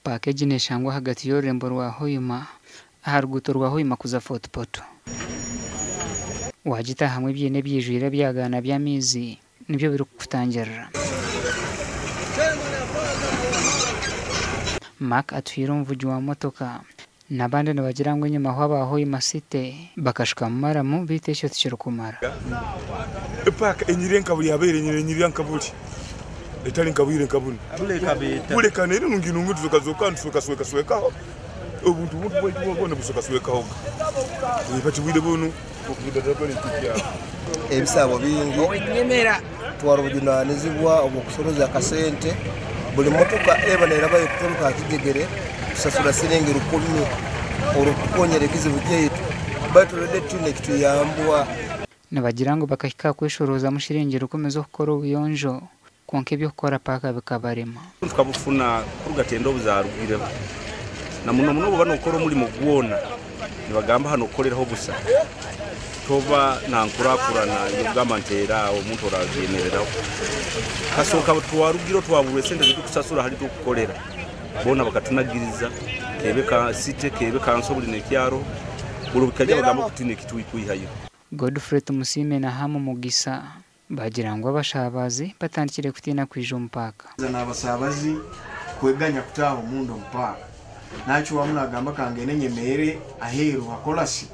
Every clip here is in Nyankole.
Paaka egi neshangwa ahagati y'orurembo rwa Hoima aha ruguuto rwa Hoima kuza Fort Portal. Wagitaahamu ebiina ebyijwire ebyagaana by'amaizi nibyo birikukutangirira. Mark Atuhaire omuvugi wa motoka n'abandi nibagira ngu enyimaho aba Hoima City bakashukamu maramu beitu ekyo tikirikumara. Epaaka enyirire nka buri yabaire enyirira nka buri etari nka bwire nka bunu kureka neri nungi nungi nituzokazoka nituswekaswekaho obuntu buntu bwaitu bwona buswekaswekahoga bati bwire bunu. Ebisaabo bingi twara obujunanizibwa obw'okusoroza akasente. Buli motoka eba nerabayo kuturuka aha kijegere tusasura siringi rukumi orw'okutukonyera ekizibu kyaitu baitu already titwine ekituyambwa. Nibagira ngu bakahika aha kweshoroozamu shiringi rukumi z'okukora obuyonjo kwonka eby'okukora paaka bikabarema. Tukabufuna kuruga tenda obuzarugireho na muno muno obuba nokora omurimo gwona nibagamba aha nokukoreraho busa toba nankurakurana yokugamba nti era omuntu oragyemereraho kasoka twarugire twaburwa esente zitukusasura hali tukukorera bona bakatunagiriza kebe ka city kebe kanso buli nekyaro buli bikaja bagamba kutine kitwikwihayo. Godfrey Tumusiime na Hamu Mugisa bagira ngu abashabazi batandikire kutiina kwija omu paaka. N'abasaabazi kweganya kutaaha omunda omu paaka nakyo wamu nagamba kangende nyemeere aheeru ha korasi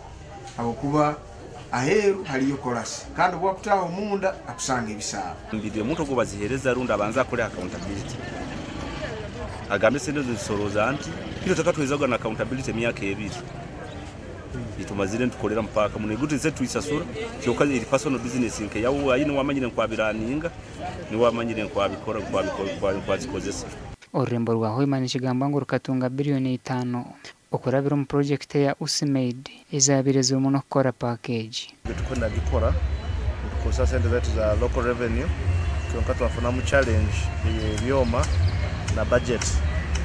habwokuba aheeru hariyo korasi kandi obu akutaaha omunda akusanga ebisaabo. Mbiri omuntu ogwo bazihereza rundi abanza akore accountability agambe sente zisoroza nti kiro takatwezaga na accountability emyaka ebiri itumazire ntukorera mpaka muno iguti se tuisasura kyoka iri personal business nke yawo ayine wamanyire nkwabiraninga ni wamanyire nkwabikora nkwazikozesa. Orurembo rwa Hoima nikigambwa ngu rukatunga biliyoni 5 okurabira omu projekiti ya USMAID ezabaire zirimu n'okukora paaka egi. Tuko nagikora tukozesa sente zaitu za local revenue kyonka twafunamu challenge y'ebyoma na budget,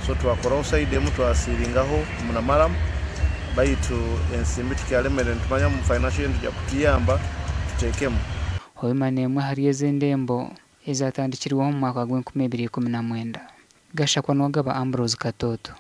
so twakoraho side emu twasiringaho munamaramu baitu ensimbi tukyalemere nitumanya mu financial year tujya kutuyamba tutekemu. Hoima n'emwe ahari ezi endembo ezatandikirweho omu mwaka gw'enkumi ibiri ikumi na mwenda. Gashakwa Nuwagaba Ambrose Katoto.